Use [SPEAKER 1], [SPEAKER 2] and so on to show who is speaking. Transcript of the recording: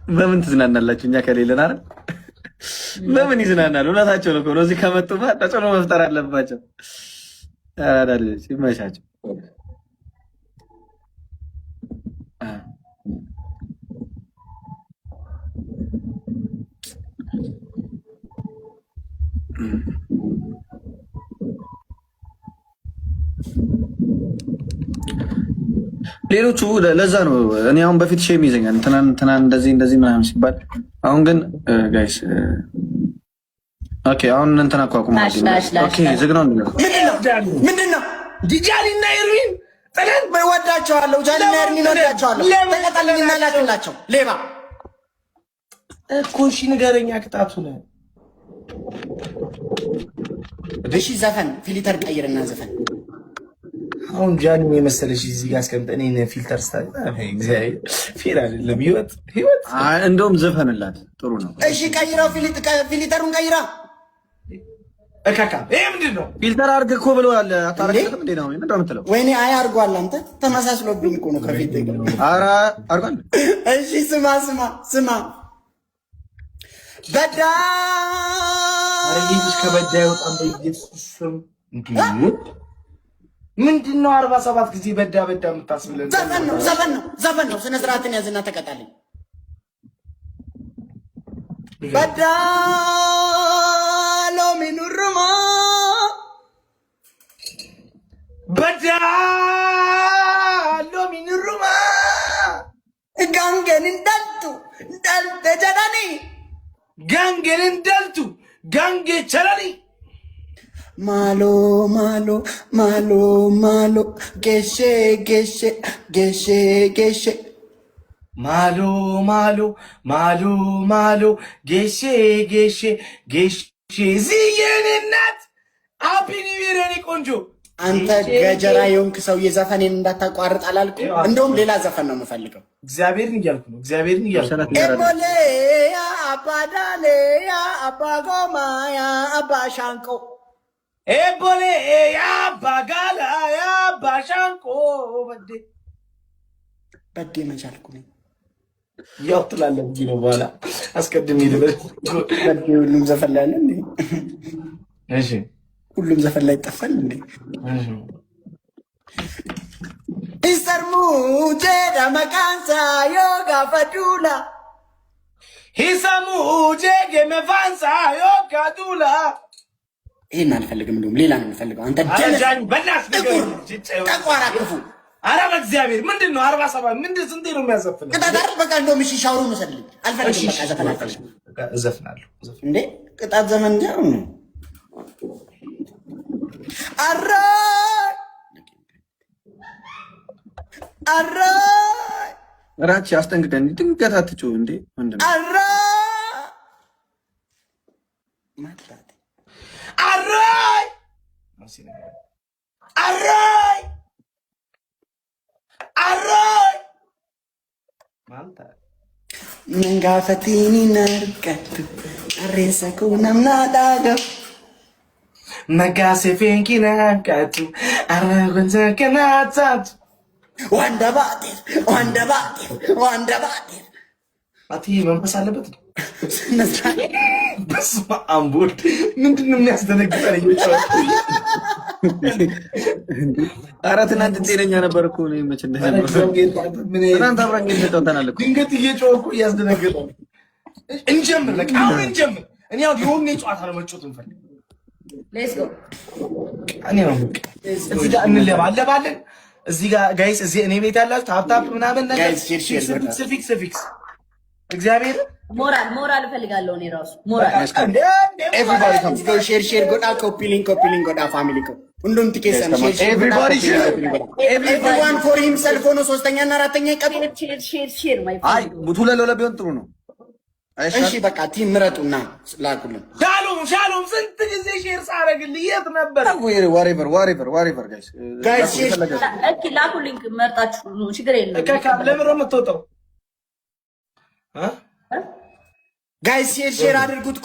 [SPEAKER 1] በምን ትዝናናላችሁ? እኛ ከሌለን አይደል? በምን ይዝናናሉ? እውነታቸው ነው። እዚህ ከመጡማ ተጽዕኖ መፍጠር አለባቸው። ይመቻቸው። ሌሎቹ ለዛ ነው እኔ አሁን በፊት shame ይዘኛል እንትናን እንትናን እንደዚህ እንደዚህ ምናምን ሲባል፣ አሁን ግን guys okay፣ አሁን እንትና እኮ አቁመዋል። Okay፣ ዝግ ነው።
[SPEAKER 2] ምንድን ነው?
[SPEAKER 3] ጃኒና ኤርሚን ጥለን
[SPEAKER 2] እወዳቸዋለሁ። ጃኒና ኤርሚን እወዳቸዋለሁ። ተቀጣልኝና ላክላቸው ሌባ
[SPEAKER 3] እኮ። እሺ ንገረኛ ቅጣቱን።
[SPEAKER 2] እሺ ዘፈን filter ቀይርና ዘፈን።
[SPEAKER 3] አሁን ጃኒ የመሰለሽ እዚህ ጋር አስቀምጠን እኔን filter ስታ እግዚአብሔር fair አይደለም። ህይወት ህይወት።
[SPEAKER 1] እንደውም ዘፈንላት ጥሩ ነው።
[SPEAKER 2] እሺ ቀይረው፣ filter ኡን ቀይራ።
[SPEAKER 3] እካካ ይሄ ምንድን ነው?
[SPEAKER 1] Filter አድርግ እኮ ብለዋል። አታረግም እንዴ ነው? ምንድን ነው የምትለው?
[SPEAKER 2] ወይኔ አይ አድርጓል። አንተ ተመሳስሎብኝ እኮ ነው ከፊት።
[SPEAKER 1] ኧረ አድርጓል።
[SPEAKER 2] እሺ ስማ ስማ ስማ፣ በዳ
[SPEAKER 3] ኢየሱስ ከበዳ ይወጣም። በኢየሱስ ስም ምንድን ነው 47 ጊዜ በዳ በዳ የምታስብለን?
[SPEAKER 2] ዘፈን ነው፣ ዘፈን ነው፣ ዘፈን ነው። ስነ ስርዓትን ያዝና ተቀጣልኝ። በዳ ሎሚ ኑርማ፣
[SPEAKER 3] በዳ ሎሚ ኑሩማ፣
[SPEAKER 2] ጋንገን እንዳልቱ እንዳልተ ጀዳኒ፣
[SPEAKER 3] ጋንገን እንዳልቱ ጋንጌ ቸለኒ፣
[SPEAKER 2] ማሎ ማሎ ማሎ ማሎ ጌሼ ጌሼ ጌሼ ጌሼ፣
[SPEAKER 3] ማሎ ማሎ ማሎ ማሎ ጌሼ ጌሼ ጌሼ። ዝዬ የኔ እናት happy new year የኔ ቆንጆ።
[SPEAKER 2] አንተ ገጀራ የሆንክ ሰውዬ ዘፈኔን እንዳታቋርጥ አላልኩም? እንደውም ሌላ ዘፈን ነው የምፈልገው።
[SPEAKER 3] እግዚአብሔርን እያልኩ ነው። እግዚአብሔርን እያልኩ ነው።
[SPEAKER 2] ኤሞሌያ አባዳሌያ አባጎማያ አባ ሻንቆ፣
[SPEAKER 3] ኤቦሌ አባ ጋላ አባ ሻንቆ በዴ።
[SPEAKER 2] በዴ መቻልኩ ነኝ።
[SPEAKER 3] ያው ትላለህ እንጂ ነው፣ በኋላ አስቀድሜ ልበል።
[SPEAKER 2] በዴ ሁሉም ዘፈን ላይ አለ እንዴ?
[SPEAKER 3] እሺ።
[SPEAKER 2] ሁሉም ዘፈን ላይ ይጠፋል እንዴ? Hisarmuu jedha maqaansaa yoo gaafa duula.
[SPEAKER 3] ሂሰሙ ጄጌ መፋንሳ ዮካዱላ።
[SPEAKER 2] ይሄን አልፈልግም። እንደውም ሌላ ነው የምፈልገው። አንተ ጥቁር ጠቋራ ክፉ።
[SPEAKER 3] ኧረ በእግዚአብሔር ምንድን ነው 47 ምንድን ስንቴ ነው የሚያዘፍነው?
[SPEAKER 2] ቅጣት አይደል? በቃ እንደውም እሺ ሻወሩን ውሰድልኝ። አልፈልግም። በቃ ዘፈን አልፈልግም።
[SPEAKER 3] እዘፍናለሁ።
[SPEAKER 2] እንዴ ቅጣት ዘፈን እንጂ አሁን አራይ አራይ።
[SPEAKER 1] ራች አስጠንቅቀን፣ ድንገት አትጮህ እንዴ ወንድም።
[SPEAKER 2] አራይ ማጥራት።
[SPEAKER 3] አራይ አራይ አራይ ማልታ።
[SPEAKER 2] Nangaafatini nargattu qarreensa koo namnaa dhaagafu.
[SPEAKER 3] መጋሴ ፌንኪናካቱ አረጎንዘከናታቱ።
[SPEAKER 2] Waan dabaateef, waan dabaateef, waan dabaateef.
[SPEAKER 3] አቲ መንፈስ አለበት። በስመ አብ ወልድ። ምንድን ነው የሚያስደነግጠን?
[SPEAKER 1] ኧረ ትናንት ጤነኛ ነበር እኮ። እኔ መች ትናንት አብረን ግን ተጫውተናል እኮ።
[SPEAKER 3] ድንገት እየጮህ እኮ እያስደነገጠ። እንጀምር፣ በቃ አሁን እንጀምር። እኔ አሁን የሆነ ጨዋታ ነው መጫወት እንፈልግ።
[SPEAKER 4] Let's go.
[SPEAKER 3] እኔ ነው እዚህ ጋር እንለባለባለን። እዚህ ጋር guys፣ እዚህ እኔ ቤት ያላችሁ tap tap ምናምን ነገር fix fix እግዚአብሔር።
[SPEAKER 4] ሞራል ሞራል እፈልጋለሁ እኔ ራሱ ሞራል።
[SPEAKER 2] Share share godhaa, copy link, copy link godhaa, family ko hundumti keessan share share everyone for himself ሆኖ ሶስተኛ እና አራተኛ ይቀጡ።
[SPEAKER 4] Share share share my
[SPEAKER 1] አይ ሁለት ለሁለት ቢሆን ጥሩ ነው።
[SPEAKER 2] እሺ በቃ team ምረጡና ላኩልን።
[SPEAKER 3] ሻሎም ሻሎም፣ ስንት ጊዜ share ሳረግልህ የት ነበር?
[SPEAKER 1] Whatever, whatever, whatever guys.
[SPEAKER 2] Guys share
[SPEAKER 4] Okay ላኩልኝ፣ መርጣችሁ ችግር የለም።
[SPEAKER 3] ለምን ነው የምትወጣው?
[SPEAKER 2] Guys share share አድርጉት።